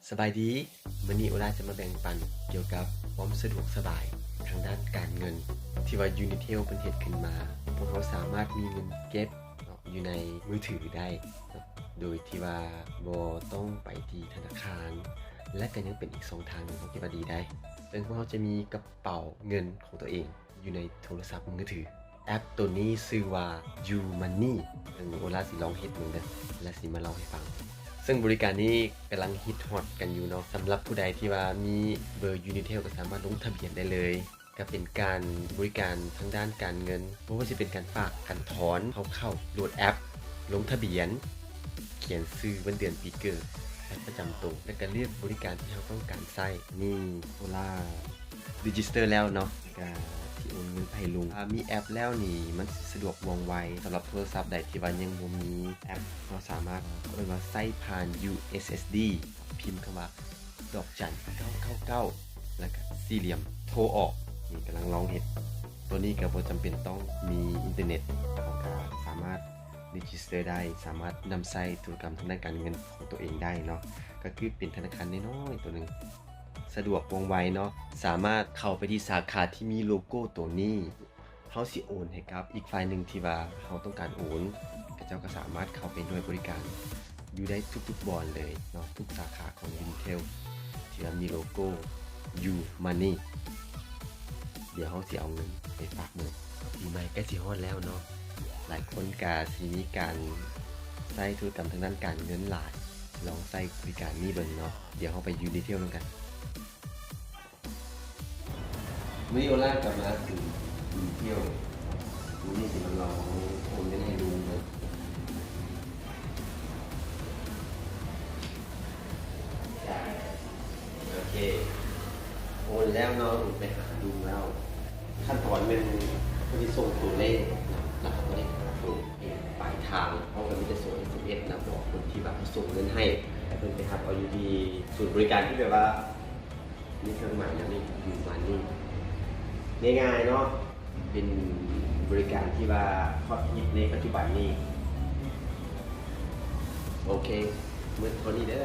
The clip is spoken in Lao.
ສະບາຍດີ, ມື້ນີ້ໂອລາຈະມາແບ່ງປັນກ່ຽວກັບຄວາມສະດວກສະບາຍທາງດ້ານການເງິນ ທີ່ວ່າ Unitel ເພິ່ນເຮັດຂຶ້ນມາ. ພວກເຮົາສາມາດມີເງິນເກັບເນາະ ຢູ່ໃນມືຖືໄດ້ເນາະ ໂດຍທີ່ວ່າບໍ່ຕ້ອງໄປທີ່ທະນາຄານ ແລະ ກໍຍັງເປັນອີກຊ່ອງທາງໜຶ່ງທີ່ວ່າດີໄດ້. ເຊິ່ງພວກເຮົາຈະມີກະເປົາເງິນຂອງຕົວເອງ ຢູ່ໃນໂທລະສັບມືຖື. ແອັບໂຕນີ້ຊື່ວ່າ YouMoney ເຊິ່ງໂອລາຊິລອງເຮັດເບິ່ງເດີ ແລະ ຊິມາເລົ່າໃຫ້ຟັງ. ເຊິ່ງບໍລິການນີ້ກຳລັງຮິດຮອດກັນຢູ່ເນາະ. ສຳລັບຜູ້ໃດທີ່ວ່າມີເບີ Unitel ກໍສາມາດລົງທະບຽນໄດ້ເລີຍ. ກໍເປັນການບໍລິການທາງດ້ານການເງິນ, ບໍ່ວ່າຊິເປັນການຝາກ, ການຖອນ, ເຮົາເຂົ້າໂຫຼດແອັບ, ລົງທະບຽນ, ຂຽນຊື່, ວັນເດືອນປີເກີດ, ບັດປະຈຳໂຕ ແລ້ວກໍເລືອກບໍລິການທີ່ເຮົາຕ້ອງການໃຊ້. ນີ້ໂອລາ register ແລ້ວເນາະ, ກະຊິໂອນເງິນໄປໃຫ້ລຸງ. ຖ້າມີແອັບແລ້ວນີ້ ມັນຊິສະດວກວ່ອງໄວ. ສຳລັບໂທລະສັບໃດທີ່ວ່າຍັງບໍ່ມີແອັບ, ເຮົາສາມາດ ເອີ້ນວ່າໃຊ້ຜ່ານ USSD ພິມຄຳວ່າ ດອກຈັນເກົ້າເກົ້າເກົ້າ ແລ້ວກະສີ່ຫຼ່ຽມ ໂທອອກ. ນີ້ກຳລັງລອງເຮັດ. ໂຕນີ້ກະບໍ່ຈຳເປັນຕ້ອງມີອິນເຕີເນັດ, ເຮົາກະສາມາດ register ໄດ້, ສາມາດນຳໃຊ້ທຸລະກຳທາງດ້ານການເງິນຂອງໂຕເອງໄດ້ເນາະ. ກໍຄືເປັນທະນາຄານນ້ອຍໆໂຕໜຶ່ງ, ສະດວກວ່ອງໄວເນາະ. ສາມາດເຂົ້າໄປທີ່ສາຂາທີ່ມີໂລໂກ້ໂຕນີ້, ເຮົາຊິໂອນໃຫ້ກັບອີກຝ່າຍໜຶ່ງທີ່ວ່າເຮົາຕ້ອງການໂອນ, ເຂົາເຈົ້າກໍສາມາດເຂົ້າໄປໜ່ວຍບໍລິການຢູ່ໄດ້ທຸກໆບ່ອນເລີຍເນາະ, ທຸກສາຂາຂອງ Unitel ທີ່ວ່າມີໂລໂກ້ YouMoney. ດຽວເຮົາຊິເອົາເງິນໄປຝາກເບິ່ງ. ປີໃໝ່ໃກ້ຊິຮອດແລ້ວເນາະ, ຫຼາຍຄົນກະຊິມີການໃຊ້ທຸລະກຳທາງດ້ານການເງິນຫຼາຍ. ລອງໃຊ້ບໍລິການນີ້ເບິ່ງເນາະ. ດຽວເຮົາໄປ Unitel ນຳກັນ. ມື້ນີ້ໂອລາກະມາເຖິງ Unitel. ມື້ນີ້ຊິມາລອງໂອນເງິນໃຫ້ລຸງເບິ່ງ. ໂອເຄ ໂອນແລ້ວເນາະ, ໄປຫາລຸງແລ້ວ. ຂັ້ນຕອນແມ່ນເພິ່ນຊິສົ່ງໂຕເລກນະ, ແລ້ວເຮົາກໍໄດ້ຫາໂຕເອງປາຍທາງ. ເຮົາກໍມີແຕ່ສົ່ງ ເອັສ ເອັມ ເອັສ ນະ, ບອກຄົນທີ່ວ່າເຮົາສົ່ງເງິນໃຫ້, ໃຫ້ເພິ່ນໄປຮັບເອົາຢູ່ທີ່ສູນບໍລິການທີ່ແບບວ່າມີເຄື່ອງໝາຍນຳນີ້ YouMoney. ງ່າຍໆເນາະ, ເປັນບໍລິການທີ່ວ່າຮອດຮິດໃນປັດຈຸບັນນີ້. ໂອເຄ ໝົດເທົ່ານີ້ເດີ.